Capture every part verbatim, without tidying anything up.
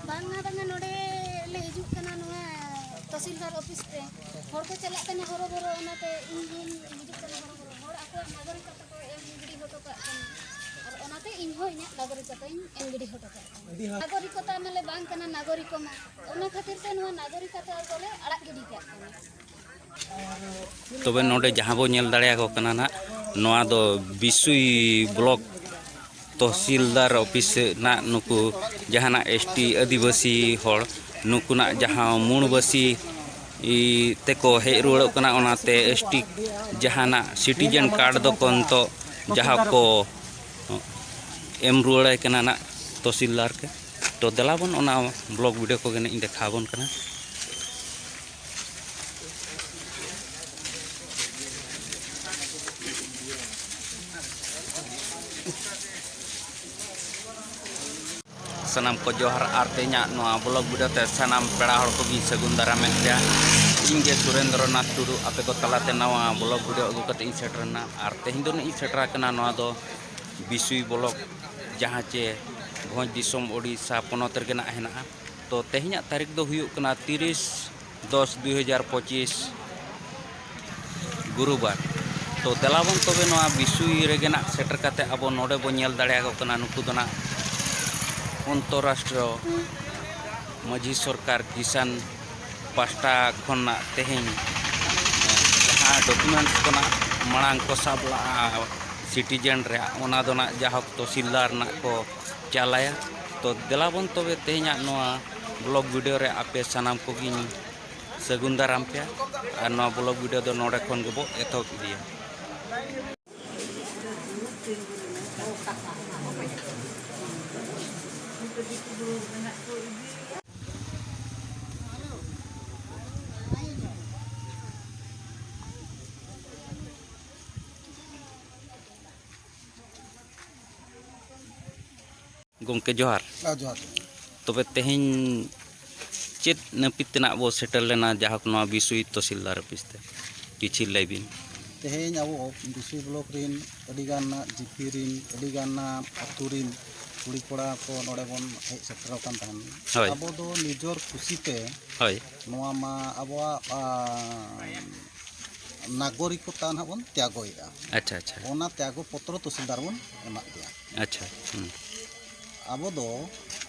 ᱵᱟᱝᱟ, ᱵᱟᱝᱟ, ᱱᱚᱰᱮ ᱞᱮ ᱦᱤᱡᱩᱜ ᱠᱟᱱᱟ ᱱᱚᱣᱟ ᱛᱚᱦᱥᱤᱞᱫᱟᱨ ᱚᱯᱷᱤᱥ ᱛᱮ᱾ ᱦᱚᱲ ᱠᱚ ᱪᱟᱞᱟᱜ ᱠᱟᱱᱟ ᱦᱚᱨᱚ ᱵᱚᱨᱚ, ᱚᱱᱟᱛᱮ ᱤᱧ ᱦᱚᱸᱧ ᱦᱤᱡᱩᱜ ᱠᱟᱱᱟ ᱦᱚᱨᱚ ᱵᱚᱨᱚ᱾ ᱦᱚᱲ ᱟᱠᱚᱣᱟᱜ ᱱᱟᱜᱚᱨᱤᱠᱚᱛᱟ ᱠᱚ ᱮᱢ ᱜᱤᱰᱤ ᱦᱚᱴᱚ ᱠᱟᱜ ᱠᱟᱱᱟ, ᱟᱨ ᱚᱱᱟᱛᱮ ᱤᱧ ᱦᱚᱸ ᱤᱧᱟᱹᱜ ᱱᱟᱜᱚᱨᱤᱠᱚᱛᱟᱧ ᱮᱢ ᱜᱤᱰᱤ ᱦᱚᱴᱚ ᱠᱟᱜ ᱠᱟᱱᱟ᱾ ᱱᱟᱜᱚᱨᱤᱠᱚᱛᱟ ᱢᱟᱞᱮ ᱵᱟᱝ ᱠᱟᱱᱟ, ᱱᱟᱜᱚᱨᱤᱠᱚ ᱢᱟ᱾ ᱚᱱᱟ ᱠᱷᱟᱹᱛᱤᱨ ᱛᱮ ᱱᱚᱣᱟ ᱱᱟᱜᱚᱨᱤᱠᱚᱛᱟ ᱫᱚᱞᱮ ᱟᱲᱟᱜ ᱜᱤᱰᱤ ᱠᱟᱜ ᱠᱟᱱᱟ᱾ ᱛᱚᱵᱮ ᱱᱚᱰᱮ ᱡᱟᱦᱟᱸ ᱵᱚ ᱧᱮᱞ ᱫᱟᱲᱮᱭᱟᱠᱚ ᱠᱟᱱᱟ ᱱᱟᱜ, ᱱᱚᱣᱟ ᱫᱚ ᱵᱤᱥᱩᱭ ᱵᱞᱚᱠ ᱛᱚᱦᱥᱤᱞᱫᱟᱨ ᱚᱯᱷᱤᱥ ᱨᱮᱱᱟᱜ ᱱᱩᱠᱩ ᱡᱟᱦᱟᱱᱟᱜ ᱮᱥ ᱴᱤ ᱟᱹᱫᱤᱵᱟᱹᱥᱤ ᱦᱚᱲ, ᱱᱩᱠᱩᱱᱟᱜ ᱡᱟᱦᱟᱸ ᱢᱩᱬᱵᱟᱹᱥᱤ ᱛᱮᱠᱚ ᱦᱮᱡ ᱨᱩᱣᱟᱹᱲᱚᱜ ᱠᱟᱱᱟ, ᱚᱱᱟᱛᱮ ᱮᱥ ᱴᱤ ᱡᱟᱦᱟᱱᱟᱜ ᱥᱤᱴᱤᱡᱮᱱ ᱠᱟᱨᱰ ᱫᱚᱠᱚ ᱱᱤᱛᱚᱜ ᱡᱟᱦᱟᱸ ᱠᱚ ᱮᱢ ᱨᱩᱣᱟᱹᱲᱟᱭ ᱠᱟᱱᱟ ᱱᱟᱜ ᱛᱚᱦᱥᱤᱞᱫᱟᱨ ᱜᱮ᱾ ᱛᱚ ᱫᱮᱞᱟ ᱵᱚᱱ ᱚᱱᱟ ᱵᱞᱚᱠ ᱵᱷᱤᱰᱤᱭᱳ ᱠᱚᱜᱮ ᱱᱟᱜ ᱤᱧ ᱫᱮᱠᱷᱟᱣ ᱟᱵᱚᱱ ᱠᱟᱱᱟ᱾ ᱥᱟᱱᱟᱢ ᱠᱚ ᱡᱚᱦᱟᱨ, ᱟᱨ ᱛᱮᱦᱮᱧᱟᱜ ᱱᱚᱣᱟ ᱵᱞᱚᱜ ᱵᱷᱤᱰᱤᱭᱳ ᱛᱮ ᱥᱟᱱᱟᱢ ᱯᱮᱲᱟ ᱦᱚᱲ ᱠᱚᱜᱮᱧ ᱥᱟᱹᱜᱩᱱ ᱫᱟᱨᱟᱢᱮᱫ ᱯᱮᱭᱟ᱾ ᱤᱧ ᱜᱮ ᱥᱩᱨᱮᱱᱫᱨᱚ ᱱᱟᱛᱷ ᱴᱩᱰᱩ, ᱟᱯᱮ ᱠᱚ ᱛᱟᱞᱟᱛᱮ ᱱᱟᱣᱟ ᱵᱞᱚᱜ ᱵᱷᱤᱰᱤᱭᱳ ᱟᱹᱜᱩ ᱠᱟᱛᱮ ᱤᱧ ᱥᱮᱴᱮᱨ ᱮᱱᱟ᱾ ᱟᱨ ᱛᱮᱦᱮᱧ ᱫᱚ ᱱᱟᱜ ᱤᱧ ᱥᱮᱴᱮᱨ ᱟᱠᱟᱱᱟ ᱱᱚᱣᱟ ᱫᱚ ᱵᱤᱥᱩᱭ ᱵᱞᱚᱠ, ᱡᱟᱦᱟᱸ ᱪᱮ ᱵᱷᱚᱸᱡᱽ ᱫᱤᱥᱚᱢ ᱳᱰᱤᱥᱟ ᱯᱚᱱᱚᱛ ᱨᱮᱜᱮ ᱱᱟᱜ ᱦᱮᱱᱟᱜᱼᱟ᱾ ᱛᱚ ᱛᱮᱦᱮᱧᱟᱜ ᱛᱟᱹᱨᱤᱠᱷ ᱫᱚ ᱦᱩᱭᱩᱜ ᱠᱟᱱᱟ ᱛᱤᱨᱤᱥ ᱫᱚᱥ ᱫᱩᱭ ᱦᱟᱡᱟᱨ ᱯᱚᱸᱪᱤᱥ, ᱜᱩᱨᱩᱵᱟᱨ᱾ ᱛᱚ ᱫᱮᱞᱟ ᱵᱚᱱ ᱛᱚᱵᱮ ᱱᱚᱣᱟ ᱵᱤᱥᱩᱭ ᱨᱮᱜᱮ ᱱᱟᱜ ᱥᱮᱴᱮᱨ ᱠᱟᱛᱮ ᱟᱵᱚ ᱱᱚᱰᱮ ᱵᱚᱱ ᱧᱮᱞ ᱫᱟᱲᱮᱭᱟᱠᱚ ᱠᱟᱱᱟ, ᱱᱩᱠᱩ ᱫᱚ ᱱᱟᱜ ᱚᱱᱛᱚᱨᱨᱟᱥᱴᱨᱤᱭᱚ ᱢᱟᱹᱡᱷᱤ ᱥᱚᱨᱠᱟᱨ ᱠᱤᱥᱟᱱ ᱯᱟᱥᱴᱟ ᱠᱷᱚᱱᱟᱜ ᱛᱮᱦᱮᱧ ᱡᱟᱦᱟᱸ ᱰᱚᱠᱩᱢᱮᱱᱴᱥ ᱠᱚ ᱱᱟᱜ ᱢᱟᱲᱟᱝ ᱠᱚ ᱥᱟᱵ ᱞᱟᱜᱼᱟ ᱥᱤᱴᱤᱡᱮᱱ ᱨᱮᱭᱟᱜ, ᱚᱱᱟ ᱫᱚ ᱱᱟᱜ ᱡᱟᱦᱳᱠ ᱛᱚᱦᱥᱤᱞᱫᱟᱨ ᱱᱟᱜ ᱠᱚ ᱪᱟᱞᱟᱭᱟ᱾ ᱛᱚ ᱫᱮᱞᱟ ᱵᱚᱱ ᱛᱚᱵᱮ ᱛᱮᱦᱮᱧᱟᱜ ᱱᱚᱣᱟ ᱵᱞᱚᱜ ᱵᱷᱤᱰᱤᱭᱳ ᱨᱮ ᱟᱯᱮ ᱥᱟᱱᱟᱢ ᱠᱚᱜᱮᱧ ᱥᱟᱹᱜᱩᱱ ᱫᱟᱨᱟᱢ ᱯᱮᱭᱟ᱾ ᱟᱨ ᱱᱚᱣᱟ ᱵᱞᱚᱜ ᱵᱷᱤᱰᱤᱭᱳ ᱫᱚ ᱱᱚᱰᱮ ᱠᱷᱚᱱ ᱜᱮᱵᱚ ᱮᱛᱚᱦᱚᱵ ᱤᱫᱤᱭᱟ᱾ ᱜᱚᱢᱠᱮ ᱡᱚᱦᱟᱨ᱾ ᱦᱮᱸ, ᱡᱚᱦᱟᱨ᱾ ᱛᱚᱵᱮ ᱛᱮᱦᱮᱧ ᱪᱮᱫ ᱱᱟᱹᱯᱤᱛ ᱛᱮᱱᱟᱜ ᱵᱚ ᱥᱮᱴᱮᱨ ᱞᱮᱱᱟ ᱡᱟᱦᱳᱠ ᱱᱚᱣᱟ ᱵᱤᱥᱩᱭ ᱛᱚᱦᱥᱤᱞᱫᱟᱨ ᱚᱯᱷᱤᱥ ᱛᱮ? ᱠᱤᱪᱷᱤ ᱞᱟᱹᱭ ᱵᱤᱱ᱾ ᱛᱮᱦᱮᱧ ᱟᱵᱚ ᱵᱤᱥᱩᱭ ᱵᱞᱚᱠ ᱨᱤᱱ ᱟᱹᱰᱤ ᱜᱟᱱ ᱡᱤᱯᱤ ᱨᱤᱱ, ᱟᱹᱰᱤ ᱜᱟᱱ ᱟᱹᱛᱩ ᱨᱤᱱ ᱠᱩᱲᱤ ᱠᱚᱲᱟ ᱠᱚ ᱱᱚᱰᱮ ᱵᱚᱱ ᱦᱮᱡ ᱥᱮᱴᱮᱨ ᱟᱠᱟᱱ ᱛᱟᱦᱮᱱ᱾ ᱦᱳᱭ᱾ ᱟᱵᱚ ᱫᱚ ᱱᱤᱡᱚᱨ ᱠᱩᱥᱤᱛᱮ ᱦᱳᱭ᱾ ᱱᱚᱣᱟ ᱢᱟ ᱟᱵᱚᱣᱟᱜ, ᱟ, ᱱᱟᱜᱚᱨᱤᱠᱚᱛᱟ ᱱᱟᱦᱟᱜ ᱵᱚᱱ ᱛᱮᱭᱟᱜᱚᱭᱮᱫᱼᱟ᱾ ᱟᱪᱪᱷᱟ, ᱟᱪᱪᱷᱟ᱾ ᱚᱱᱟ ᱛᱮᱭᱟᱜᱚ ᱯᱚᱛᱨᱚ ᱛᱚᱦᱥᱤᱞᱫᱟᱨ ᱵᱚᱱ ᱮᱢᱟᱫ ᱠᱚᱣᱟ᱾ ᱟᱪᱪᱷᱟ, ᱦᱩᱸ᱾ ᱟᱵᱚ ᱫᱚ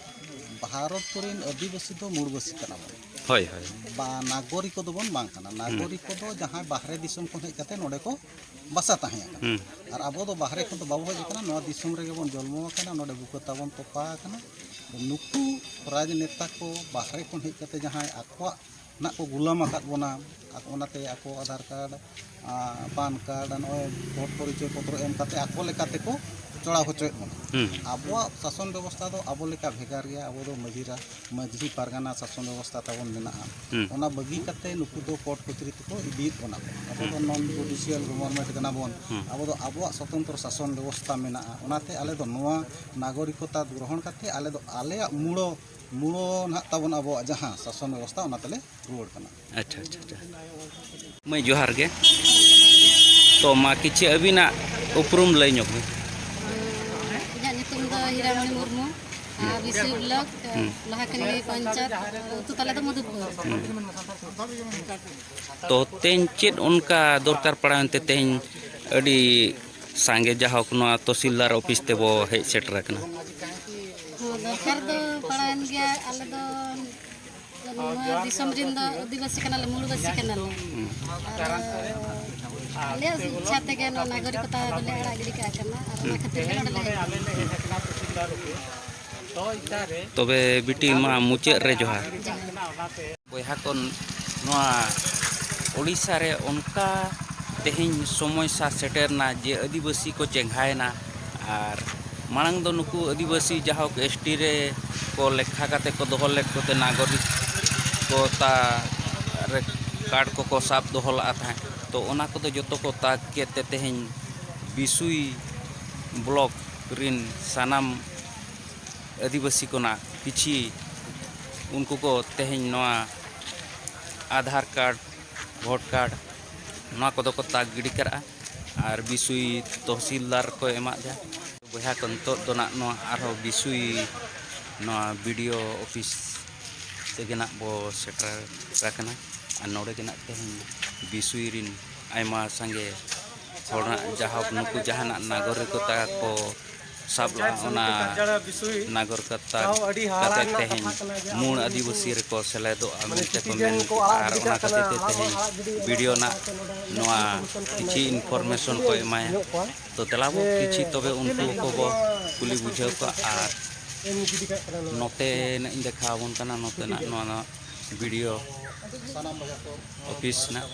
ᱵᱷᱟᱨᱚᱛ ᱠᱚᱨᱮᱱ ᱟᱹᱫᱤᱵᱟᱹᱥᱤ ᱫᱚ ᱢᱩᱲᱵᱟᱹᱥᱤ ᱠᱟᱱᱟ ᱵᱚᱱ᱾ ᱦᱳᱭ, ᱦᱳᱭ᱾ ᱵᱟ, ᱱᱟᱜᱚᱨᱤᱠᱚ ᱫᱚᱵᱚᱱ ᱵᱟᱝ ᱠᱟᱱᱟ᱾ ᱦᱩᱸ᱾ ᱱᱟᱜᱚᱨᱤᱠᱚ ᱫᱚ ᱡᱟᱦᱟᱸᱭ ᱵᱟᱦᱨᱮ ᱫᱤᱥᱚᱢ ᱠᱷᱚᱱ ᱦᱮᱡ ᱠᱟᱛᱮ ᱱᱚᱰᱮ ᱠᱚ ᱵᱟᱥᱟ ᱛᱟᱦᱮᱸ ᱟᱠᱟᱱᱟ᱾ ᱦᱩᱸ᱾ ᱟᱨ ᱟᱵᱚ ᱫᱚ ᱵᱟᱦᱨᱮ ᱠᱷᱚᱱ ᱫᱚ ᱵᱟᱵᱚ ᱦᱮᱡ ᱟᱠᱟᱱᱟ, ᱱᱚᱣᱟ ᱫᱤᱥᱚᱢ ᱨᱮᱜᱮ ᱵᱚᱱ ᱡᱚᱱᱢᱚ ᱟᱠᱟᱱᱟ, ᱱᱚᱰᱮ ᱵᱩᱠᱟᱹ ᱛᱟᱵᱚᱱ ᱛᱚᱯᱟ ᱟᱠᱟᱱᱟ᱾ ᱱᱩᱠᱩ ᱨᱟᱡᱽᱱᱮᱛᱟ ᱠᱚ ᱵᱟᱦᱨᱮ ᱠᱷᱚᱱ ᱦᱮᱡ ᱠᱟᱛᱮ ᱡᱟᱦᱟᱸᱭ ᱟᱠᱚᱣᱟᱜ ᱱᱟᱜ ᱠᱚ ᱜᱩᱞᱟᱢ ᱟᱠᱟᱫ ᱵᱚᱱᱟ, ᱟᱠᱚ ᱚᱱᱟᱛᱮ ᱟᱠᱚ ᱟᱫᱷᱟᱨ ᱠᱟᱨᱰ, ᱟ, ᱯᱟᱱ ᱠᱟᱨᱰ, ᱱᱚᱜᱼᱚᱭ ᱵᱷᱳᱴ ᱯᱚᱨᱤᱪᱚᱭ ᱯᱚᱛᱨᱚ ᱮᱢ ᱠᱟᱛᱮ ᱟᱠᱚ ᱞᱮᱠᱟ ᱛᱮᱠᱚ ᱪᱚᱲᱟᱣ ᱦᱚᱪᱚᱭᱮᱫ ᱵᱚᱱᱟ᱾ ᱦᱩᱸ᱾ ᱟᱵᱚᱣᱟᱜ ᱥᱟᱥᱚᱱ ᱵᱮᱵᱚᱥᱛᱷᱟ ᱫᱚ ᱟᱵᱚ ᱞᱮᱠᱟ ᱵᱷᱮᱜᱟᱨ ᱜᱮᱭᱟ᱾ ᱟᱵᱚ ᱫᱚ ᱢᱟᱹᱡᱷᱤ ᱨᱟ-, ᱢᱟᱹᱡᱷᱤ ᱯᱟᱨᱜᱟᱱᱟ ᱥᱟᱥᱚᱱ ᱵᱮᱵᱚᱥᱛᱷᱟ ᱛᱟᱵᱚᱱ ᱢᱮᱱᱟᱜᱼᱟ᱾ ᱦᱩᱸ᱾ ᱚᱱᱟ ᱵᱟᱹᱜᱤ ᱠᱟᱛᱮ ᱱᱩᱠᱩ ᱫᱚ ᱠᱳᱨᱴ ᱠᱚᱪᱟᱹᱨᱤ ᱛᱮᱠᱚ ᱤᱫᱤᱭᱮᱫ ᱵᱚᱱᱟ ᱠᱚ᱾ ᱟᱵᱚ ᱫᱚ ᱦᱩᱸ᱾ Non judicial government ᱠᱟᱱᱟ ᱵᱚᱱ᱾ ᱦᱩᱸ᱾ ᱟᱵᱚ ᱫᱚ ᱟᱵᱚᱣᱟᱜ ᱥᱚᱛᱚᱱᱛᱨᱚ ᱥᱟᱥᱚᱱ ᱵᱮᱵᱚᱥᱛᱷᱟ ᱢᱮᱱᱟᱜᱼᱟ᱾ ᱚᱱᱟᱛᱮ ᱟᱞᱮ ᱫᱚ ᱱᱚᱣᱟ ᱱᱟᱜᱚᱨᱤᱠᱚᱛᱟ ᱜᱨᱚᱦᱚᱱ ᱠᱟᱛᱮ ᱟᱞᱮ ᱫᱚ ᱟᱞᱮᱭᱟᱜ ᱢᱩᱲᱚ, ᱢᱩᱲᱚ ᱱᱟᱦᱟᱜ ᱛᱟᱵᱚᱱ ᱟᱵᱚᱣᱟᱜ ᱡᱟᱦᱟᱸ ᱥᱟᱥᱚᱱ ᱵᱮᱵᱚᱥᱛᱷᱟ, ᱚᱱᱟ ᱛᱮᱞᱮ ᱨᱩᱣᱟᱹᱲ ᱠᱟᱱᱟ᱾ ᱟᱪᱪᱷᱟ, ᱟᱪᱪᱷᱟ, ᱟᱪᱪᱷᱟ᱾ ᱢᱟᱹᱭ, ᱡᱚᱦᱟᱨ ᱜᱮ᱾ ᱛᱚ, ᱢᱟ ᱠᱤᱪᱷᱤ ᱟᱹᱵᱤᱱᱟᱜ ᱩᱯᱨᱩᱢ ᱞᱟᱹᱭ ᱧᱚᱜ ᱵᱤᱱ᱾ ᱤᱧᱟᱹᱜ ᱧᱩᱛᱩᱢ ᱫᱚ ᱦᱤᱨᱟᱢᱚᱱᱤ ᱢᱩᱨᱢᱩ, ᱟᱨ ᱵᱤᱥᱩᱭ ᱵᱞᱚᱠ, ᱦᱩᱸ᱾ ᱞᱳᱦᱟᱠᱟᱱᱤ ᱯᱚᱧᱪᱟᱭᱮᱛ, ᱟᱹᱛᱩ ᱛᱟᱞᱮ ᱫᱚ ᱢᱚᱫᱷᱩᱯᱩᱨ᱾ ᱦᱩᱸ᱾ ᱛᱚ, ᱛᱮᱦᱮᱧ ᱪᱮᱫ ᱚᱱᱠᱟ ᱫᱚᱨᱠᱟᱨ ᱯᱟᱲᱟᱣᱮᱱ ᱛᱮ ᱛᱮᱦᱮᱧ ᱟᱹᱰᱤ ᱥᱟᱸᱜᱮ ᱡᱟᱦᱳᱠ ᱱᱚᱣᱟ ᱛᱚᱦᱥᱤᱞᱫᱟᱨ ᱚᱯᱷᱤᱥ ᱛᱮᱵᱚ ᱦᱮᱡ ᱥᱮᱴᱮᱨ ᱟᱠᱟᱱᱟ? ᱦᱚᱸ, ᱫᱚᱨᱠᱟᱨ ᱫᱚ ᱯᱟᱲᱟᱣᱮᱱ ᱜᱮᱭᱟ᱾ ᱟᱞᱮ ᱫᱚ ᱱᱚᱣᱟ ᱫᱤᱥᱚᱢ ᱨᱮᱱ ᱫᱚ ᱟᱹᱫᱤᱵᱟᱹᱥᱤ ᱠᱟᱱᱟᱞᱮ, ᱢᱩᱞᱵᱟᱹᱥᱤ ᱠᱟᱱᱟᱞᱮ᱾ ᱦᱩᱸ᱾ ᱟᱨ ᱟᱞᱮᱭᱟᱜ ᱤᱪᱪᱷᱟ ᱛᱮᱜᱮ ᱱᱚᱣᱟ ᱱᱟᱜᱚᱨᱤᱠᱚᱛᱟ ᱫᱚᱞᱮ ᱟᱲᱟᱜ ᱜᱤᱰᱤ ᱠᱟᱜ ᱠᱟᱱᱟ, ᱟᱨ ᱚᱱᱟ ᱦᱩᱸ᱾ ᱠᱷᱟᱹᱛᱤᱨ ᱜᱮ ᱱᱚᱰᱮ ᱞᱮ ᱦᱮᱡ ᱟᱠᱟᱱᱟ᱾ ᱛᱚᱵᱮ ᱵᱤᱴᱤ, ᱢᱟ ᱢᱩᱪᱟᱹᱫ ᱨᱮ ᱡᱚᱦᱟᱨ᱾ ᱡᱚᱦᱟᱨ᱾ ᱵᱚᱭᱦᱟ ᱠᱚ, ᱱᱚᱣᱟ ᱳᱰᱤᱥᱟ ᱨᱮ ᱚᱱᱠᱟ ᱛᱮᱦᱮᱧ ᱥᱚᱢᱚᱥᱥᱟ ᱥᱮᱴᱮᱨᱱᱟ ᱡᱮ ᱟᱹᱫᱤᱵᱟᱹᱥᱤ ᱠᱚ ᱪᱮᱸᱜᱷᱟᱭᱮᱱᱟ᱾ ᱟᱨ ᱢᱟᱲᱟᱝ ᱫᱚ ᱱᱩᱠᱩ ᱟᱹᱫᱤᱵᱟᱹᱥᱤ ᱡᱟᱦᱳᱠ ST ᱨᱮ ᱠᱚ ᱞᱮᱠᱷᱟ ᱠᱟᱛᱮ ᱠᱚ ᱫᱚᱦᱚ ᱞᱮᱫ ᱠᱚᱛᱮ ᱱᱟᱜᱚᱨᱤᱠᱚᱛᱟ ᱨᱮ ᱠᱟᱨᱰ ᱠᱚᱠᱚ ᱥᱟᱵ ᱫᱚᱦᱚ ᱞᱟᱜᱼᱟ ᱛᱟᱦᱮᱸᱫ᱾ ᱛᱚ, ᱚᱱᱟ ᱠᱚᱫᱚ ᱡᱚᱛᱚ ᱠᱚ ᱛᱟᱠ ᱠᱮᱫ ᱛᱮ ᱛᱮᱦᱮᱧ ᱵᱤᱥᱩᱭ ᱵᱞᱚᱠ ᱨᱤᱱ ᱥᱟᱱᱟᱢ ᱟᱹᱫᱤᱵᱟᱹᱥᱤ ᱠᱚ ᱱᱟᱜ ᱠᱤᱪᱷᱤ ᱩᱱᱠᱩ ᱠᱚ ᱛᱮᱦᱮᱧ ᱱᱚᱣᱟ ᱟᱫᱷᱟᱨ ᱠᱟᱨᱰ, ᱵᱷᱳᱴ ᱠᱟᱨᱰ, ᱱᱚᱣᱟ ᱠᱚᱫᱚ ᱠᱚ ᱛᱟᱠ ᱜᱤᱰᱤ ᱠᱟᱜᱼᱟ ᱟᱨ ᱵᱤᱥᱩᱭ ᱛᱚᱦᱥᱤᱞᱫᱟᱨ ᱠᱚ ᱮᱢᱟᱫ ᱡᱟ᱾ ᱵᱚᱭᱦᱟ ᱠᱚ, ᱱᱤᱛᱚᱜ ᱫᱚ ᱱᱟᱜ ᱱᱚᱣᱟ ᱟᱨᱦᱚᱸ ᱵᱤᱥᱩᱭ ᱱᱚᱣᱟ ᱵᱤ ᱰᱤ ᱳ ᱚᱯᱷᱤᱥ ᱛᱮᱜᱮ ᱱᱟᱜ ᱵᱚ ᱥᱮᱴᱮᱨ ᱟᱠᱟᱱᱟ᱾ ᱟᱨ ᱱᱚᱰᱮ ᱜᱮ ᱱᱟᱜ ᱛᱮᱦᱮᱧ ᱵᱤᱥᱩᱭ ᱨᱤᱱ ᱟᱭᱢᱟ ᱥᱟᱸᱜᱮ ᱦᱚᱲ ᱱᱟᱜ ᱡᱟᱦᱟᱸ ᱱᱩᱠᱩ ᱡᱟᱦᱟᱱᱟᱜ ᱱᱟᱜᱚᱨᱤᱠᱚᱛᱟ ᱠᱚ ᱥᱟᱵ ᱞᱟᱜᱼᱟ, ᱚᱱᱟ ᱱᱟᱜᱚᱨᱤᱠᱚᱛᱟ ᱠᱟᱛᱮ ᱛᱮᱦᱮᱧ ᱢᱩᱬ ᱟᱹᱫᱤᱵᱟᱹᱥᱤ ᱨᱮᱠᱚ ᱥᱮᱞᱮᱫᱚᱜᱼᱟ ᱢᱮᱱᱛᱮ ᱠᱚ ᱢᱮᱱ ᱠᱮᱫᱼᱟ᱾ ᱟᱨ ᱚᱱᱟ ᱠᱷᱟᱹᱛᱤᱨ ᱛᱮ ᱛᱮᱦᱮᱧ ᱵᱤ ᱰᱤ ᱳ ᱱᱟᱜ ᱱᱚᱣᱟ ᱠᱤᱪᱷᱤ ᱤᱱᱯᱷᱚᱨᱢᱮᱥᱚᱱ ᱠᱚ ᱮᱢᱟᱭᱟ᱾ ᱛᱚ ᱫᱮᱞᱟ ᱵᱚ ᱠᱤᱪᱷᱤ ᱛᱚᱵᱮ ᱩᱱᱠᱩ ᱠᱚᱵᱚ ᱠᱩᱞᱤ ᱵᱩᱡᱷᱟᱹᱣ ᱠᱚᱣᱟ᱾ ᱟᱨ ᱱᱚᱛᱮ ᱱᱟᱜ ᱤᱧ ᱫᱮᱠᱷᱟᱣ ᱟᱵᱚᱱ ᱠᱟᱱᱟ, ᱱᱚᱛᱮ ᱱᱟᱜ ᱱᱚᱣᱟ ᱱᱟᱜ ᱵᱤ ᱰᱤ ᱳ ᱚᱯᱷᱤᱥ ᱱᱟᱜ᱾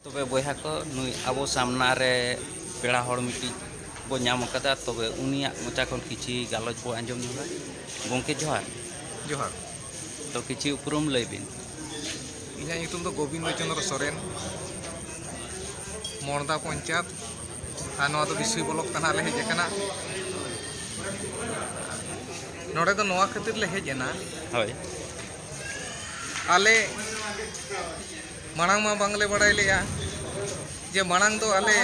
ᱛᱚᱵᱮ ᱵᱚᱭᱦᱟ ᱠᱚ, ᱱᱩᱭ ᱟᱵᱚ ᱥᱟᱢᱱᱟ ᱨᱮ ᱯᱮᱲᱟ ᱦᱚᱲ ᱢᱤᱫᱴᱤᱡ ᱵᱚ ᱧᱟᱢ ᱟᱠᱟᱫᱟ᱾ ᱛᱚᱵᱮ ᱩᱱᱤᱭᱟᱜ ᱢᱚᱪᱟ ᱠᱷᱚᱱ ᱠᱤᱪᱷᱤ ᱜᱟᱞᱚᱪ ᱵᱚ ᱟᱸᱡᱚᱢ ᱧᱚᱜᱟ᱾ ᱜᱚᱢᱠᱮ, ᱡᱚᱦᱟᱨ᱾ ᱡᱚᱦᱟᱨ᱾ ᱛᱚ, ᱠᱤᱪᱷᱤ ᱩᱯᱨᱩᱢ ᱞᱟᱹᱭ ᱵᱤᱱ᱾ ᱤᱧᱟᱹᱜ ᱧᱩᱛᱩᱢ ᱫᱚ ᱜᱳᱵᱤᱱᱫᱚ ᱪᱚᱸᱫᱽᱨᱚ ᱥᱚᱨᱮᱱ, ᱢᱚᱲᱫᱟ ᱯᱚᱧᱪᱟᱭᱮᱛ, ᱟᱨ ᱱᱚᱣᱟ ᱫᱚ ᱵᱤᱥᱩᱭ ᱵᱞᱚᱠ ᱛᱟᱱᱟ ᱞᱮ ᱦᱮᱡ ᱟᱠᱟᱱᱟ᱾ ᱱᱚᱰᱮ ᱫᱚ ᱱᱚᱣᱟ ᱠᱷᱟᱹᱛᱤᱨ ᱞᱮ ᱦᱮᱡ ᱮᱱᱟ, ᱦᱳᱭ᱾ ᱟᱞᱮ ᱢᱟᱲᱟᱝ ᱢᱟ ᱵᱟᱝᱞᱮ ᱵᱟᱲᱟᱭ ᱞᱮᱜᱼᱟ ᱡᱮ ᱢᱟᱲᱟᱝ ᱫᱚ ᱟᱞᱮ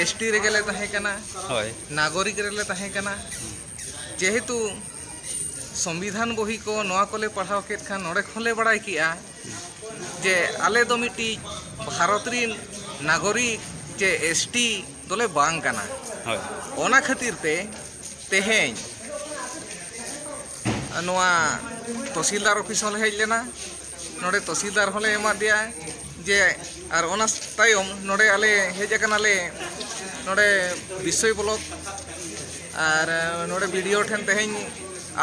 ᱮᱥ ᱴᱤ ᱨᱮᱜᱮ ᱞᱮ ᱛᱟᱦᱮᱸ ᱠᱟᱱᱟ, ᱦᱳᱭ᱾ ᱱᱟᱜᱚᱨᱤᱠ ᱨᱮᱞᱮ ᱛᱟᱦᱮᱸ ᱠᱟᱱᱟ᱾ ᱡᱮᱦᱮᱛᱩ ᱥᱚᱝᱵᱤᱫᱷᱟᱱ ᱵᱚᱦᱤ ᱠᱚ ᱱᱚᱣᱟ ᱠᱚᱞᱮ ᱯᱟᱲᱦᱟᱣ ᱠᱮᱫ ᱠᱷᱟᱱ ᱱᱚᱰᱮ ᱠᱷᱚᱱ ᱞᱮ ᱵᱟᱲᱟᱭ ᱠᱮᱜᱼᱟ ᱡᱮ ᱟᱞᱮ ᱫᱚ ᱢᱤᱫᱴᱤᱡ ᱵᱷᱟᱨᱚᱛ ᱨᱤᱱ ᱱᱟᱜᱚᱨᱤᱠ ᱪᱮ ᱮᱥ ᱴᱤ ᱫᱚᱞᱮ ᱵᱟᱝ ᱠᱟᱱᱟ᱾ ᱦᱳᱭ᱾ ᱚᱱᱟ ᱠᱷᱟᱹᱛᱤᱨ ᱛᱮ ᱛᱮᱦᱮᱧ ᱱᱚᱣᱟ ᱛᱚᱦᱥᱤᱞᱫᱟᱨ ᱚᱯᱷᱤᱥ ᱦᱚᱸᱞᱮ ᱦᱮᱡ ᱞᱮᱱᱟ᱾ ᱱᱚᱰᱮ ᱛᱚᱦᱥᱤᱞᱫᱟᱨ ᱦᱚᱸᱞᱮ ᱮᱢᱟᱫᱮᱭᱟ ᱡᱮ, ᱟᱨ ᱚᱱᱟ ᱛᱟᱭᱚᱢ ᱱᱚᱰᱮ ᱟᱞᱮ ᱦᱮᱡ ᱟᱠᱟᱱᱟᱞᱮ ᱱᱚᱰᱮ ᱵᱤᱥᱚᱭ ᱵᱞᱚᱠ, ᱟᱨ ᱱᱚᱰᱮ ᱵᱤ ᱰᱤ ᱳ ᱴᱷᱮᱱ ᱛᱮᱦᱮᱧ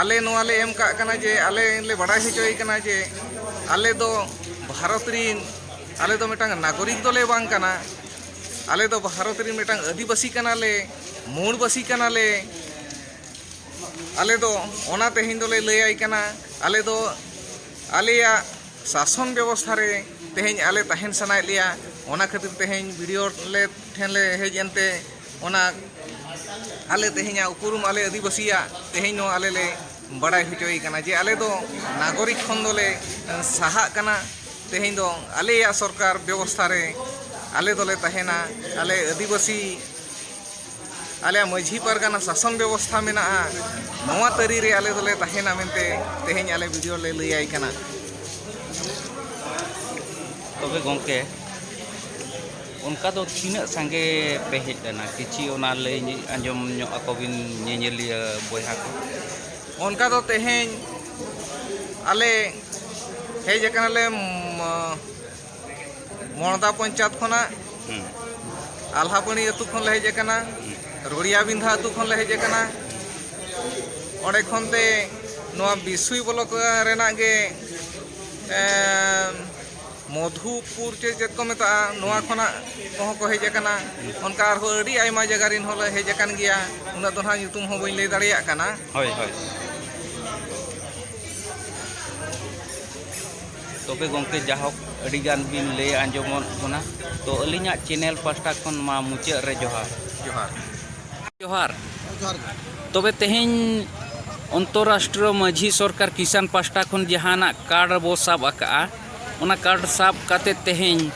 ᱟᱞᱮ ᱱᱚᱣᱟ ᱞᱮ ᱮᱢ ᱠᱟᱜ ᱠᱟᱱᱟ ᱡᱮ ᱟᱞᱮ ᱞᱮ ᱵᱟᱰᱟᱭ ᱦᱚᱪᱚᱭᱮ ᱠᱟᱱᱟ ᱡᱮ ᱟᱞᱮ ᱫᱚ ᱵᱷᱟᱨᱚᱛ ᱨᱤᱱ, ᱟᱞᱮ ᱫᱚ ᱢᱤᱫᱴᱟᱝ ᱱᱟᱜᱚᱨᱤᱠ ᱫᱚᱞᱮ ᱵᱟᱝ ᱠᱟᱱᱟ, ᱟᱞᱮ ᱫᱚ ᱵᱷᱟᱨᱚᱛ ᱨᱤᱱ ᱢᱤᱫᱴᱟᱝ ᱟᱹᱫᱤᱵᱟᱹᱥᱤ ᱠᱟᱱᱟᱞᱮ, ᱢᱩᱬᱵᱟᱹᱥᱤ ᱠᱟᱱᱟᱞᱮ᱾ ᱟᱞᱮ ᱫᱚ ᱚᱱᱟ ᱛᱮᱦᱮᱧ ᱫᱚᱞᱮ ᱞᱟᱹᱭᱟᱭ ᱠᱟᱱᱟ, ᱟᱞᱮ ᱫᱚ ᱟᱞᱮᱭᱟᱜ ᱥᱟᱥᱚᱱ ᱵᱮᱵᱚᱥᱛᱷᱟ ᱨᱮ ᱛᱮᱦᱮᱧ ᱟᱞᱮ ᱛᱟᱦᱮᱱ ᱥᱟᱱᱟᱭᱮᱫ ᱞᱮᱭᱟ᱾ ᱚᱱᱟ ᱠᱷᱟᱹᱛᱤᱨ ᱛᱮᱦᱮᱧ ᱵᱤ ᱰᱤ ᱳ ᱞᱮ ᱴᱷᱮᱱ ᱞᱮ ᱦᱮᱡ ᱮᱱᱛᱮ ᱚᱱᱟ ᱟᱞᱮ ᱛᱮᱦᱮᱧᱟᱜ ᱩᱯᱨᱩᱢ ᱟᱞᱮ ᱟᱹᱫᱤᱵᱟᱹᱥᱤᱭᱟᱜ ᱛᱮᱦᱮᱧ ᱱᱚᱣᱟ ᱟᱞᱮ ᱞᱮ ᱵᱟᱲᱟᱭ ᱦᱚᱪᱚᱭᱮ ᱠᱟᱱᱟ ᱡᱮ ᱟᱞᱮ ᱫᱚ ᱱᱟᱜᱚᱨᱤᱠ ᱠᱷᱚᱱ ᱫᱚᱞᱮ ᱥᱟᱦᱟᱜ ᱠᱟᱱᱟ᱾ ᱛᱮᱦᱮᱧ ᱫᱚ ᱟᱞᱮᱭᱟᱜ ᱥᱚᱨᱠᱟᱨ ᱵᱮᱵᱚᱥᱛᱷᱟ ᱨᱮ ᱟᱞᱮ ᱫᱚᱞᱮ ᱛᱟᱦᱮᱱᱟ᱾ ᱟᱞᱮ ᱟᱹᱫᱤᱵᱟᱹᱥᱤ ᱟᱞᱮᱭᱟᱜ ᱢᱟᱹᱡᱷᱤ ᱯᱟᱨᱜᱟᱱᱟ ᱥᱟᱥᱚᱱ ᱵᱮᱵᱚᱥᱛᱷᱟ ᱢᱮᱱᱟᱜᱼᱟ, ᱱᱚᱣᱟ ᱛᱟᱹᱨᱤ ᱨᱮ ᱟᱞᱮ ᱫᱚᱞᱮ ᱛᱟᱦᱮᱱᱟ ᱢᱮᱱᱛᱮ ᱛᱮᱦᱮᱧ ᱟᱞᱮ ᱵᱤ ᱰᱤ ᱳ ᱞᱮ ᱞᱟᱹᱭᱟᱭ ᱠᱟᱱᱟ᱾ ᱛᱚᱵᱮ ᱜᱚᱢᱠᱮ, ᱚᱱᱠᱟ ᱫᱚ ᱛᱤᱱᱟᱹᱜ ᱥᱟᱸᱜᱮ ᱯᱮ ᱦᱮᱡ ᱞᱮᱱᱟ? ᱠᱤᱪᱷᱤ ᱚᱱᱟ ᱞᱟᱹᱭ ᱟᱸᱡᱚᱢ ᱧᱚᱜ ᱟᱠᱚ ᱵᱤᱱ ᱧᱮᱧᱮᱞᱤᱭᱟᱹ ᱵᱚᱭᱦᱟ ᱠᱚ᱾ ᱚᱱᱠᱟ ᱫᱚ ᱛᱮᱦᱮᱧ ᱟᱞᱮ ᱦᱮᱡ ᱟᱠᱟᱱᱟᱞᱮ, ᱢ-, ᱢᱚᱲᱫᱟ ᱯᱚᱧᱪᱟᱭᱮᱛ ᱠᱷᱚᱱᱟᱜ, ᱦᱩᱸ᱾ ᱟᱞᱦᱟᱯᱟᱹᱲᱤ ᱟᱹᱛᱩ ᱠᱷᱚᱱ ᱞᱮ ᱦᱮᱡ ᱟᱠᱟᱱᱟ, ᱦᱩᱸ᱾ ᱨᱚᱲᱤᱭᱟ ᱵᱤᱸᱫᱷᱟ ᱟᱹᱛᱩ ᱠᱷᱚᱱ ᱞᱮ ᱦᱮᱡ ᱟᱠᱟᱱᱟ᱾ ᱚᱸᱰᱮ ᱠᱷᱚᱱ ᱛᱮ ᱱᱚᱣᱟ ᱵᱤᱥᱩᱭ ᱵᱞᱚᱠ ᱨᱮᱱᱟᱜ ᱜᱮ, ᱮᱸ, ᱢᱚᱫᱷᱩᱯᱩᱨ ᱪᱮ ᱪᱮᱫ ᱠᱚ ᱢᱮᱛᱟᱜᱼᱟ, ᱱᱚᱣᱟ ᱦᱩᱸ᱾ ᱠᱷᱚᱱᱟᱜ ᱠᱚᱦᱚᱸ ᱠᱚ ᱦᱮᱡ ᱟᱠᱟᱱᱟ᱾ ᱦᱩᱸ᱾ ᱚᱱᱠᱟ ᱟᱨᱦᱚᱸ ᱟᱹᱰᱤ ᱟᱭᱢᱟ ᱡᱟᱭᱜᱟ ᱨᱮᱱ ᱦᱚᱸᱞᱮ ᱦᱮᱡ ᱟᱠᱟᱱ ᱜᱮᱭᱟ, ᱩᱱᱟᱹᱜ ᱫᱚ ᱱᱟᱦᱟᱜ ᱧᱩᱛᱩᱢ ᱦᱚᱸ ᱵᱟᱹᱧ ᱞᱟᱹᱭ ᱫᱟᱲᱮᱭᱟᱜ ᱠᱟᱱᱟ᱾ ᱦᱳᱭ, ᱦᱳᱭ᱾ ᱛᱚᱵᱮ ᱜᱚᱢᱠᱮ, ᱡᱟᱦᱳᱠ, ᱟᱹᱰᱤᱜᱟᱱ ᱵᱤᱱ ᱞᱟᱹᱭ ᱟᱸᱡᱚᱢᱟᱫ ᱵᱚᱱᱟ᱾ ᱛᱚ, ᱟᱹᱞᱤᱧᱟᱜ ᱪᱮᱱᱮᱞ ᱯᱟᱦᱴᱟ ᱠᱷᱚᱱ ᱢᱟ ᱢᱩᱪᱟᱹᱫ ᱨᱮ ᱡᱚᱦᱟᱨ᱾ ᱡᱚᱦᱟᱨ᱾ ᱡᱚᱦᱟᱨ᱾ ᱡᱚᱦᱟᱨ ᱜᱮ᱾ ᱛᱚᱵᱮ ᱛᱮᱦᱮᱧ ᱚᱱᱛᱚᱨᱨᱟᱥᱴᱨᱤᱭᱚ ᱢᱟᱹᱡᱷᱤ ᱥᱚᱨᱠᱟᱨ ᱠᱤᱥᱟᱱ ᱯᱟᱦᱴᱟ ᱠᱷᱚᱱ ᱡᱟᱦᱟᱱᱟᱜ ᱠᱟᱨᱰ ᱵᱚ ᱥᱟᱵ ᱟᱠᱟᱜᱼᱟ, ᱚᱱᱟ ᱠᱟᱨᱰ ᱥᱟᱵ ᱠᱟᱛᱮ ᱛᱮᱦᱮᱧ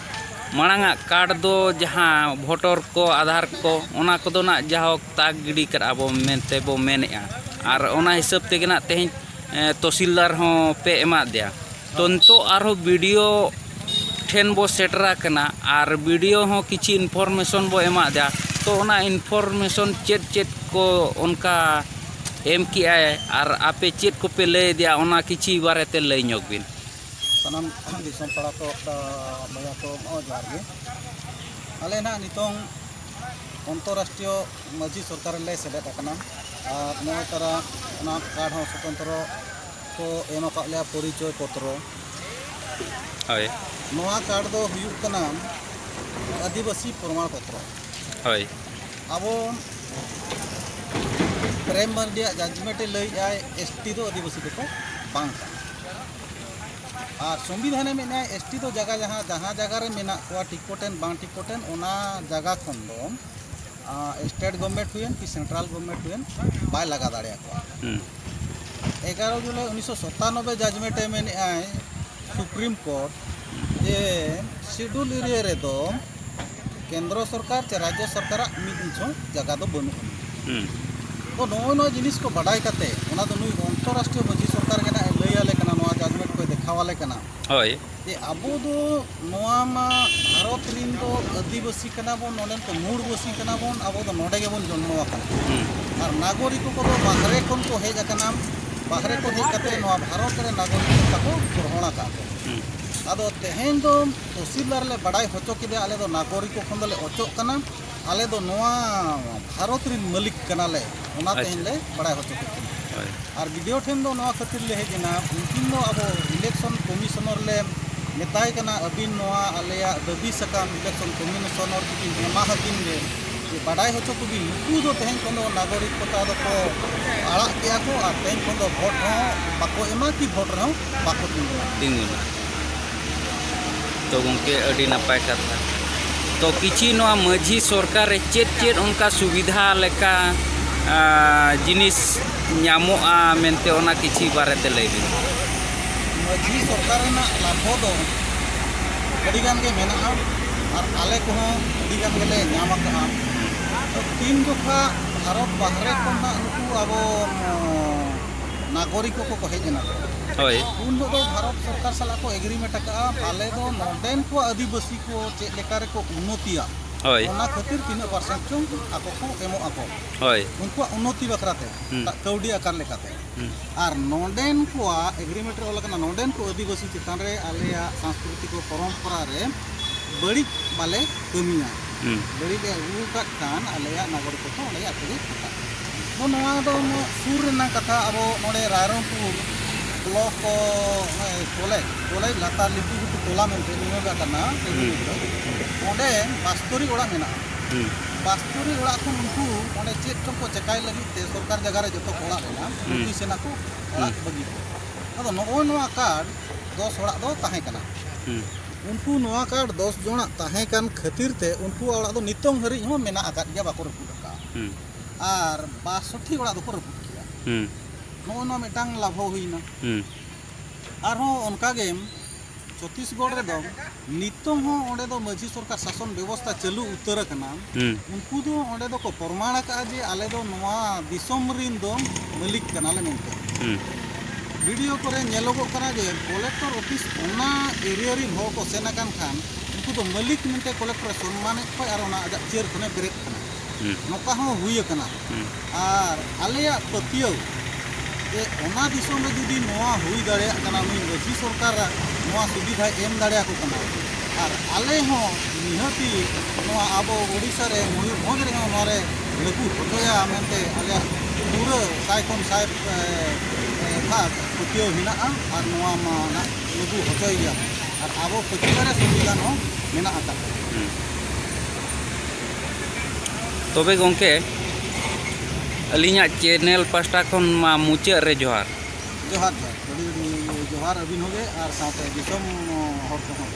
ᱢᱟᱲᱟᱝᱟᱜ ᱠᱟᱨᱰ ᱫᱚ ᱡᱟᱦᱟᱸ ᱵᱷᱳᱴᱟᱨ ᱠᱚ, ᱟᱫᱷᱟᱨ ᱠᱚ, ᱚᱱᱟ ᱠᱚᱫᱚ ᱱᱟᱜ ᱡᱟᱦᱳᱠ ᱛᱟᱠ ᱜᱤᱰᱤ ᱠᱟᱜᱼᱟ ᱵᱚ ᱢᱮᱱᱛᱮ ᱵᱚ ᱢᱮᱱᱮᱜᱼᱟ᱾ ᱟᱨ ᱚᱱᱟ ᱦᱤᱥᱟᱹᱵ ᱛᱮᱜᱮ ᱱᱟᱜ ᱛᱮᱦᱮᱧ, ᱮ, ᱛᱚᱦᱥᱤᱞᱫᱟᱨ ᱦᱚᱸ ᱯᱮ ᱮᱢᱟᱫᱮᱭᱟ᱾ ᱛᱚ, ᱱᱤᱛᱚᱜ ᱟᱨᱦᱚᱸ ᱵᱤ ᱰᱤ ᱳ ᱴᱷᱮᱱ ᱵᱚ ᱥᱮᱴᱮᱨ ᱟᱠᱟᱱᱟ ᱟᱨ ᱵᱤ ᱰᱤ ᱳ ᱦᱚᱸ ᱠᱤᱪᱷᱤ information ᱵᱚ ᱮᱢᱟᱫᱮᱭᱟ᱾ ᱛᱚ, ᱚᱱᱟ information ᱪᱮᱫ ᱪᱮᱫ ᱠᱚ ᱚᱱᱠᱟ ᱮᱢ ᱠᱮᱜᱼᱟᱭ ᱟᱨ ᱟᱯᱮ ᱪᱮᱫ ᱠᱚᱯᱮ ᱞᱟᱹᱭ ᱟᱫᱮᱭᱟ, ᱚᱱᱟ ᱠᱤᱪᱷᱤ ᱵᱟᱨᱮᱛᱮ ᱞᱟᱹᱭ ᱧᱚᱜ ᱵᱤᱱ᱾ ᱥᱟᱱᱟᱢ ᱫᱤᱥᱚᱢ ᱯᱟᱲᱟ ᱠᱚ, ᱫᱟ-, ᱵᱚᱭᱦᱟ ᱠᱚ, ᱦᱚᱸ, ᱡᱚᱦᱟᱨ ᱜᱮ᱾ ᱟᱞᱮ ᱱᱟᱦᱟᱜ ᱱᱤᱛᱚᱝ ᱚᱱᱛᱚᱨᱨᱟᱥᱴᱨᱤᱭᱚ ᱢᱟᱹᱡᱷᱤ ᱥᱚᱨᱠᱟᱨ ᱨᱮᱞᱮ ᱥᱮᱞᱮᱫ ᱟᱠᱟᱱᱟ᱾ ᱟᱨ ᱱᱚᱣᱟ ᱛᱟᱨᱟ ᱚᱱᱟ ᱠᱟᱨᱰ ᱦᱚᱸ ᱥᱚᱛᱚᱱᱛᱨᱚ ᱠᱚ ᱮᱢ ᱟᱠᱟᱫ ᱞᱮᱭᱟ, ᱯᱚᱨᱤᱪᱚᱭ ᱯᱚᱛᱨᱚ᱾ ᱦᱳᱭ᱾ ᱱᱚᱣᱟ ᱠᱟᱨᱰ ᱫᱚ ᱦᱩᱭᱩᱜ ᱠᱟᱱᱟ ᱟᱹᱫᱤᱵᱟᱹᱥᱤ ᱯᱨᱚᱢᱟᱬ ᱯᱚᱛᱨᱚ᱾ ᱦᱳᱭ᱾ ᱟᱵᱚ ᱯᱨᱮᱢ ᱢᱟᱨᱰᱤᱭᱟᱜ ᱡᱟᱡᱽᱢᱮᱱᱴ ᱮ ᱞᱟᱹᱭᱮᱫᱼᱟᱭ, ᱮᱥᱴᱤ ᱫᱚ ᱟᱹᱫᱤᱵᱟᱹᱥᱤ ᱫᱚᱠᱚ ᱵᱟᱝ ᱠᱟᱱᱟ᱾ ᱟᱨ ᱥᱚᱝᱵᱤᱫᱷᱟᱱᱮ ᱢᱮᱱᱮᱫᱼᱟᱭ, ᱮᱥᱴᱤ ᱫᱚ ᱡᱟᱭᱜᱟ ᱡᱟᱦᱟᱸ, ᱡᱟᱦᱟᱸ ᱡᱟᱭᱜᱟ ᱨᱮ ᱢᱮᱱᱟᱜ ᱠᱚᱣᱟ, ᱴᱷᱤᱠ ᱠᱚᱴᱷᱮᱱ ᱵᱟᱝ ᱴᱷᱤᱠ ᱠᱚᱴᱷᱮᱱ, ᱚᱱᱟ ᱡᱟᱭᱜᱟ ᱠᱷᱚᱱ ᱫᱚ ᱟᱸ, ᱥᱴᱮᱴ ᱜᱚᱵᱷᱢᱮᱱᱴ ᱦᱩᱭᱮᱱ ᱠᱤ ᱥᱮᱱᱴᱨᱟᱞ ᱜᱚᱵᱷᱢᱮᱱᱴ ᱦᱩᱭᱮᱱ, ᱵᱟᱭ ᱞᱟᱜᱟ ᱫᱟᱲᱮᱭᱟᱠᱚᱣᱟ᱾ ᱦᱩᱸ᱾ ᱮᱜᱟᱨᱚ ᱡᱩᱞᱟᱭ ᱩᱱᱤᱥᱥᱚ ᱥᱟᱛᱟᱱᱚᱵᱵᱳᱭ ᱡᱟᱡᱽᱢᱮᱱᱴ ᱮ ᱢᱮᱱᱮᱫᱼᱟᱭ ᱥᱩᱯᱨᱤᱢ ᱠᱳᱨᱴ ᱡᱮ ᱥᱤᱰᱩᱞ ᱮᱨᱤᱭᱟ ᱨᱮᱫᱚ ᱠᱮᱱᱫᱨᱚ ᱥᱚᱨᱠᱟᱨ ᱪᱮ ᱨᱟᱡᱽᱡᱚ ᱥᱚᱨᱠᱟᱨᱟᱜ ᱢᱤᱫ ᱤᱧᱪᱤ ᱦᱚᱸ ᱡᱟᱭᱜᱟ ᱫᱚ ᱵᱟᱹᱱᱩᱜ ᱟᱹᱱᱤᱡ᱾ ᱦᱩᱸ᱾ ᱛᱚ ᱱᱚᱜᱼᱚᱭ ᱱᱚᱣᱟ ᱡᱤᱱᱤᱥ ᱠᱚ ᱵᱟᱰᱟᱭ ᱠᱟᱛᱮ, ᱚᱱᱟ ᱫᱚ ᱱᱩᱭ ᱚᱱᱛᱚᱨᱨᱟᱥᱴᱨᱤᱭᱚ ᱢᱟᱹᱡᱷᱤ ᱥᱚᱨᱠᱟᱨ ᱜᱮ ᱱᱟᱜ ᱮ ᱞᱟᱹᱭ ᱟᱞᱮ ᱠᱟᱱᱟ, ᱱᱚᱣᱟ ᱡᱟᱡᱽᱢᱮᱱᱴ ᱠᱚᱭ ᱫᱮᱠᱷᱟᱣ ᱟᱞᱮ ᱠᱟᱱᱟ᱾ ᱦᱳᱭ᱾ ᱡᱮ ᱟᱵᱚ ᱫᱚ ᱱᱚᱣᱟ ᱢᱟ ᱵᱷᱟᱨᱚᱛ ᱨᱤᱱ ᱫᱚ ᱟᱹᱫᱤᱵᱟᱹᱥᱤ ᱠᱟᱱᱟ ᱵᱚᱱ, ᱱᱚᱰᱮᱱ ᱠᱚ ᱢᱩᱲ ᱵᱟᱹᱥᱤ ᱠᱟᱱᱟ ᱵᱚᱱ, ᱟᱵᱚ ᱫᱚ ᱱᱚᱰᱮ ᱜᱮᱵᱚᱱ ᱡᱚᱱᱢᱚ ᱟᱠᱟᱱᱟ᱾ ᱦᱩᱸ᱾ ᱟᱨ ᱱᱟᱜᱚᱨᱤᱠ ᱠᱚᱫᱚ ᱵᱟᱦᱨᱮ ᱠᱷᱚᱱ ᱠᱚ ᱦᱮᱡ ᱟᱠᱟᱱᱟ, ᱵᱟᱦᱨᱮ ᱠᱚ ᱦᱮᱡ ᱠᱟᱛᱮ ᱱᱚᱣᱟ ᱵᱷᱟᱨᱚᱛ ᱨᱮ ᱱᱟᱜᱚᱨᱤᱠ ᱠᱚ ᱜᱨᱚᱦᱚᱱ ᱟᱠᱟᱫ ᱠᱚ᱾ ᱦᱩᱸ᱾ ᱟᱫᱚ ᱛᱮᱦᱮᱧ ᱫᱚ ᱛᱚᱦᱥᱤᱞᱫᱟᱨ ᱞᱮ ᱵᱟᱰᱟᱭ ᱦᱚᱪᱚ ᱠᱮᱫᱮᱭᱟ, ᱟᱞᱮ ᱫᱚ ᱱᱟᱜᱚᱨᱤᱠ ᱠᱚ ᱠᱷᱚᱱ ᱫᱚᱞᱮ ᱚᱪᱚᱜ ᱠᱟᱱᱟ, ᱟᱞᱮ ᱫᱚ ᱱᱚᱣᱟ ᱵᱷᱟᱨᱚᱛ ᱨᱤᱱ ᱢᱟᱹᱞᱤᱠ ᱠᱟᱱᱟᱞᱮ, ᱚᱱᱟ ᱛᱮᱦᱮᱧ ᱟᱪᱪᱷᱟ᱾ ᱞᱮ ᱵᱟᱰᱟᱭ ᱦᱚᱪᱚ ᱠᱮᱫ ᱠᱤᱱᱟ᱾ ᱦᱳᱭ᱾ ᱟᱨ ᱵᱤ ᱰᱤ ᱳ ᱴᱷᱮᱱ ᱫᱚ ᱱᱚᱣᱟ ᱠᱷᱟᱹᱛᱤᱨ ᱞᱮ ᱦᱮᱡ ᱮᱱᱟ, ᱩᱱᱠᱤᱱ ᱫᱚ ᱟᱵᱚ ᱤᱞᱮᱠᱥᱚᱱ ᱠᱚᱢᱤᱥᱚᱱᱟᱨ ᱞᱮ ᱢᱮᱛᱟᱭ ᱠᱟᱱᱟ, ᱟᱹᱵᱤᱱ ᱱᱚᱣᱟ ᱟᱞᱮᱭᱟᱜ ᱫᱟᱹᱵᱤ ᱥᱟᱠᱟᱢ ᱤᱞᱮᱠᱥᱚᱱ ᱠᱚᱢᱤᱥᱚᱱᱟᱨ ᱡᱩᱫᱤ ᱮᱢᱟ ᱟᱹᱠᱤᱱ ᱜᱮ, ᱡᱮ ᱵᱟᱰᱟᱭ ᱦᱚᱪᱚ ᱠᱚᱵᱤᱱ, ᱱᱩᱠᱩ ᱫᱚ ᱛᱮᱦᱮᱧ ᱠᱷᱚᱱ ᱫᱚ ᱱᱟᱜᱚᱨᱤᱠᱚᱛᱟ ᱫᱚᱠᱚ ᱟᱲᱟᱜ ᱠᱮᱜᱼᱟ ᱠᱚ ᱟᱨ ᱛᱮᱦᱮᱧ ᱠᱷᱚᱱ ᱫᱚ ᱵᱷᱳᱴ ᱨᱮᱦᱚᱸ ᱵᱟᱠᱚ ᱮᱢᱟ ᱠᱤ ᱵᱷᱳᱴ ᱨᱮᱦᱚᱸ ᱵᱟᱠᱚ ᱛᱤᱸᱜᱩᱱᱟ᱾ ᱛᱤᱸᱜᱩᱱᱟ᱾ ᱛᱚ ᱜᱚᱢᱠᱮ, ᱟᱹᱰᱤ ᱱᱟᱯᱟᱭ ᱠᱟᱛᱷᱟ᱾ ᱛᱚ ᱠᱤᱪᱷᱤ ᱱᱚᱣᱟ ᱢᱟᱹᱡᱷᱤ ᱥᱚᱨᱠᱟᱨ ᱨᱮ ᱪᱮᱫ ᱪᱮᱫ ᱚᱱᱠᱟ ᱥᱩᱵᱤᱫᱷᱟ ᱞᱮᱠᱟ, ᱟ, ᱡᱤᱱᱤᱥ ᱧᱟᱢᱚᱜᱼᱟ ᱢᱮᱱᱛᱮ, ᱚᱱᱟ ᱠᱤᱪᱷᱤ ᱵᱟᱨᱮᱛᱮ ᱞᱟᱹᱭ ᱵᱤᱱ᱾ ᱢᱟᱹᱡᱷᱤ ᱥᱚᱨᱠᱟᱨ ᱨᱮᱱᱟᱜ ᱞᱟᱵᱷ ᱫᱚ ᱟᱹᱰᱤ ᱜᱟᱱ ᱜᱮ ᱢᱮᱱᱟᱜᱼᱟ ᱟᱨ ᱟᱞᱮ ᱠᱚᱦᱚᱸ ᱟᱹᱰᱤ ᱜᱟᱱ ᱜᱮᱞᱮ ᱧᱟᱢ ᱟᱠᱟᱫᱼᱟ᱾ ᱛᱚ ᱛᱤᱱ ᱡᱚᱠᱷᱟ ᱵᱷᱟᱨᱚᱛ ᱵᱟᱦᱨᱮ ᱠᱷᱚᱱ ᱱᱟᱜ ᱱᱩᱠᱩ ᱟᱵᱚ, ᱩᱸ, ᱱᱟᱜᱚᱨᱤᱠ ᱠᱚᱠᱚ ᱦᱮᱡ ᱮᱱᱟ ᱠᱚ, ᱦᱳᱭ᱾ ᱩᱱ ᱡᱚᱠᱷᱚᱱ ᱫᱚ ᱵᱷᱟᱨᱚᱛ ᱥᱚᱨᱠᱟᱨ ᱥᱟᱞᱟᱜ ᱠᱚ ᱮᱜᱽᱨᱤᱢᱮᱱᱴ ᱟᱠᱟᱫᱼᱟ, ᱟᱞᱮ ᱫᱚ ᱱᱚᱰᱮᱱ ᱠᱚ ᱟᱹᱫᱤᱵᱟᱹᱥᱤ ᱠᱚ ᱪᱮᱫ ᱞᱮᱠᱟ ᱨᱮᱠᱚ ᱩᱱᱱᱚᱛᱤᱭᱟ, ᱦᱳᱭ᱾ ᱚᱱᱟ ᱠᱷᱟᱹᱛᱤᱨ ᱛᱤᱱᱟᱹᱜ ᱯᱟᱨᱥᱮᱱᱴ ᱪᱚᱝ ᱟᱠᱚ ᱠᱚ ᱮᱢᱚᱜ ᱟᱠᱚ, ᱦᱳᱭ᱾ ᱩᱱᱠᱩᱣᱟᱜ ᱩᱱᱱᱚᱛᱤ ᱵᱟᱠᱷᱨᱟ ᱛᱮ, ᱦᱩᱸ᱾ ᱠᱟᱹᱣᱰᱤ ᱟᱠᱟᱨ ᱞᱮᱠᱟᱛᱮ᱾ ᱦᱩᱸ᱾ ᱟᱨ ᱱᱚᱰᱮᱱ ᱠᱚᱣᱟᱜ ᱮᱜᱽᱨᱤᱢᱮᱱᱴ ᱨᱮ ᱚᱞ ᱟᱠᱟᱱᱟ, ᱱᱚᱰᱮᱱ ᱠᱚ ᱟᱹᱫᱤᱵᱟᱹᱥᱤ ᱪᱮᱛᱟᱱ ᱨᱮ ᱟᱞᱮᱭᱟᱜ ᱥᱟᱝᱥᱠᱨᱤᱛᱤᱠ ᱯᱚᱨᱚᱢᱯᱚᱨᱟ ᱨᱮ ᱵᱟᱹᱲᱤᱡ ᱵᱟᱞᱮ ᱠᱟᱹᱢᱤᱭᱟ᱾ ᱦᱩᱸ᱾ ᱵᱟᱹᱲᱤᱡ ᱞᱮ ᱟᱹᱜᱩ ᱟᱠᱟᱫ ᱠᱷᱟᱱ ᱟᱞᱮᱭᱟᱜ ᱱᱟᱜᱚᱨᱤᱠᱚᱛᱚ ᱚᱸᱰᱮ ᱟᱯᱮ ᱜᱮ ᱠᱷᱟᱴᱟᱜ᱾ ᱱᱚᱣᱟ ᱫᱚ ᱥᱩᱨ ᱨᱮᱱᱟᱜ ᱠᱟᱛᱷᱟ, ᱟᱵᱚ ᱱᱚᱰᱮ ᱨᱟᱭᱨᱚᱝᱯᱩᱨ ᱵᱞᱚᱠ ᱠᱚ, ᱱᱚᱜᱼᱚᱭ ᱠᱚᱞᱮᱡᱽ, ᱠᱚᱞᱮᱡᱽ ᱞᱟᱛᱟᱨ ᱞᱤᱴᱩ ᱜᱷᱩᱴᱩ ᱴᱚᱞᱟ ᱢᱮᱱᱛᱮ ᱱᱤᱭᱟᱹ ᱜᱮ ᱠᱟᱱᱟ᱾ ᱦᱩᱸ᱾ ᱚᱸᱰᱮ ᱵᱟᱥᱛᱚᱨᱤ ᱚᱲᱟᱜ ᱢᱮᱱᱟᱜᱼᱟ᱾ ᱦᱩᱸ᱾ ᱵᱟᱥᱛᱚᱨᱤ ᱚᱲᱟᱜ ᱠᱷᱚᱱ ᱩᱱᱠᱩ ᱚᱸᱰᱮ ᱪᱮᱫ ᱪᱚᱝ ᱠᱚ ᱪᱮᱠᱟᱭ ᱞᱟᱹᱜᱤᱫ ᱛᱮ ᱥᱚᱨᱠᱟᱨ ᱡᱟᱭᱜᱟ ᱨᱮ ᱡᱚᱛᱚ ᱠᱚ ᱚᱲᱟᱜ ᱞᱮᱱᱟ, ᱦᱩᱸ᱾ ᱱᱳᱴᱤᱥ ᱮᱱᱟ ᱠᱚ ᱚᱲᱟᱜ ᱦᱩᱸ᱾ ᱵᱟᱹᱜᱤ ᱠᱚ᱾ ᱟᱫᱚ ᱱᱚᱜᱼᱚᱭ ᱱᱚᱣᱟ ᱠᱟᱨᱰ ᱫᱚᱥ ᱚᱲᱟᱜ ᱫᱚ ᱛᱟᱦᱮᱸ ᱠᱟᱱᱟ᱾ ᱦᱩᱸ᱾ ᱩᱱᱠᱩ ᱱᱚᱣᱟ ᱠᱟᱨᱰ ᱫᱚᱥ ᱡᱚᱱᱟᱜ ᱛᱟᱦᱮᱸ ᱠᱟᱱ ᱠᱷᱟᱹᱛᱤᱨ ᱛᱮ ᱩᱱᱠᱩᱣᱟᱜ ᱚᱲᱟᱜ ᱫᱚ ᱱᱤᱛᱚᱝ ᱦᱟᱹᱨᱤᱡ ᱦᱚᱸ ᱢᱮᱱᱟᱜ ᱟᱠᱟᱫ ᱜᱮᱭᱟ, ᱵᱟᱠᱚ ᱨᱟᱹᱯᱩᱫ ᱟᱠᱟᱫᱼᱟ᱾ ᱦᱩᱸ᱾ ᱟᱨ ᱵᱟᱥᱚᱴᱴᱤ ᱚᱲᱟᱜ ᱫᱚᱠᱚ ᱨᱟᱹᱯᱩᱫ ᱠᱮᱫᱼᱟ᱾ ᱦᱩᱸ᱾ ᱱᱚᱜᱼᱚ ᱱᱚᱣᱟ ᱢᱤᱫᱴᱟᱝ ᱞᱟᱵᱷᱚ ᱦᱩᱭᱱᱟ᱾ ᱦᱩᱸ᱾ ᱟᱨᱦᱚᱸ ᱚᱱᱠᱟ ᱜᱮ ᱪᱷᱚᱛᱤᱥᱜᱚᱲ ᱨᱮᱫᱚ ᱱᱤᱛᱚᱝ ᱦᱚᱸ ᱚᱸᱰᱮ ᱫᱚ ᱢᱟᱹᱡᱷᱤ ᱥᱚᱨᱠᱟᱨ ᱥᱟᱥᱚᱱ ᱵᱮᱵᱚᱥᱛᱷᱟ ᱪᱟᱹᱞᱩ ᱩᱛᱟᱹᱨ ᱟᱠᱟᱱᱟ᱾ ᱦᱩᱸ᱾ ᱩᱱᱠᱩ ᱫᱚ ᱚᱸᱰᱮ ᱫᱚᱠᱚ ᱯᱨᱚᱢᱟᱬ ᱟᱠᱟᱫᱼᱟ ᱡᱮ ᱟᱞᱮ ᱫᱚ ᱱᱚᱣᱟ ᱫᱤᱥᱚᱢ ᱨᱤᱱ ᱫᱚ ᱢᱟᱹᱞᱤᱠ ᱠᱟᱱᱟᱞᱮ ᱢᱮᱱᱛᱮ᱾ ᱦᱩᱸ᱾ ᱵᱷᱤᱰᱤᱭᱳ ᱠᱚᱨᱮ ᱧᱮᱞᱚᱜᱚᱜ ᱠᱟᱱᱟ ᱡᱮ ᱠᱚᱞᱮᱠᱴᱚᱨ ᱚᱯᱷᱤᱥ ᱚᱱᱟ ᱮᱨᱤᱭᱟ ᱨᱤᱱ ᱦᱚᱲ ᱠᱚ ᱥᱮᱱ ᱟᱠᱟᱱ ᱠᱷᱟᱱ ᱩᱱᱠᱩ ᱫᱚ ᱢᱟᱹᱞᱤᱠ ᱢᱮᱱᱛᱮ ᱠᱚᱞᱮᱠᱴᱚᱨᱮ ᱥᱚᱱᱢᱟᱱᱮᱫ ᱠᱚᱣᱟ ᱟᱨ ᱚᱱᱟ ᱟᱡᱟᱜ ᱪᱮᱭᱟᱨ ᱠᱷᱚᱱᱮ ᱵᱮᱨᱮᱫ ᱠᱟᱱᱟ᱾ ᱦᱩᱸ᱾ ᱱᱚᱝᱠᱟ ᱦᱚᱸ ᱦᱩᱭ ᱟᱠᱟᱱᱟ᱾ ᱦᱩᱸ᱾ ᱟᱨ ᱟᱞᱮᱭᱟᱜ ᱯᱟᱹᱛᱭᱟᱹᱣ ᱡᱮ ᱚᱱᱟ ᱫᱤᱥᱚᱢ ᱨᱮ ᱡᱩᱫᱤ ᱱᱚᱣᱟ ᱦᱩᱭ ᱫᱟᱲᱮᱭᱟᱜ ᱠᱟᱱᱟ, ᱱᱩᱭ ᱢᱟᱹᱡᱷᱤ ᱥᱚᱨᱠᱟᱨ ᱱᱚᱣᱟ ᱥᱩᱵᱤᱫᱷᱟᱭ ᱮᱢ ᱫᱟᱲᱮᱭᱟᱠᱚ ᱠᱟᱱᱟ, ᱟᱨ ᱟᱞᱮ ᱦᱚᱸ ᱱᱤᱦᱟᱹᱛᱤ ᱱᱚᱣᱟ ᱟᱵᱚ ᱳᱰᱤᱥᱟ ᱨᱮ ᱢᱚᱭᱩᱨᱵᱷᱚᱸᱡᱽ ᱨᱮᱦᱚᱸ ᱱᱚᱣᱟ ᱨᱮ ᱞᱟᱹᱜᱩ ᱦᱚᱪᱚᱭᱟ ᱢᱮᱱᱛᱮ ᱟᱞᱮᱭᱟᱜ ᱯᱩᱨᱟᱹ ᱥᱟᱭ ᱠᱷᱚᱱ ᱥᱟᱭ, ᱮ, ᱮ, ᱵᱷᱟᱜᱽ ᱯᱟᱹᱛᱭᱟᱹᱣ ᱢᱮᱱᱟᱜᱼᱟ᱾ ᱟᱨ ᱱᱚᱣᱟ ᱢᱟ ᱱᱟᱜ ᱞᱟᱹᱜᱩ ᱦᱚᱪᱚᱭ ᱜᱮᱭᱟ, ᱟᱨ ᱟᱵᱚ ᱯᱟᱹᱛᱭᱟᱹᱣ ᱨᱮ ᱥᱚᱝᱵᱤᱫᱷᱟᱱ ᱦᱚᱸ ᱢᱮᱱᱟᱜ ᱟᱠᱟᱫᱟ᱾ ᱦᱩᱸ᱾ ᱛᱚᱵᱮ ᱜᱚᱢᱠᱮ, ᱟᱹᱞᱤᱧᱟᱜ ᱪᱮᱱᱮᱞ ᱯᱟᱥᱴᱟ ᱠᱷᱚᱱ ᱢᱟ ᱢᱩᱪᱟᱹᱫ ᱨᱮ ᱡᱚᱦᱟᱨ᱾ ᱡᱚᱦᱟᱨ, ᱡᱚᱦᱟᱨ, ᱟᱹᱰᱤ ᱟᱹᱰᱤ ᱡᱚᱦᱟᱨ ᱟᱹᱵᱤᱱ ᱦᱚᱸᱜᱮ ᱟᱨ ᱥᱟᱶᱛᱮ ᱫᱤᱥᱚᱢ ᱦᱚᱲ ᱠᱚᱦᱚᱸ᱾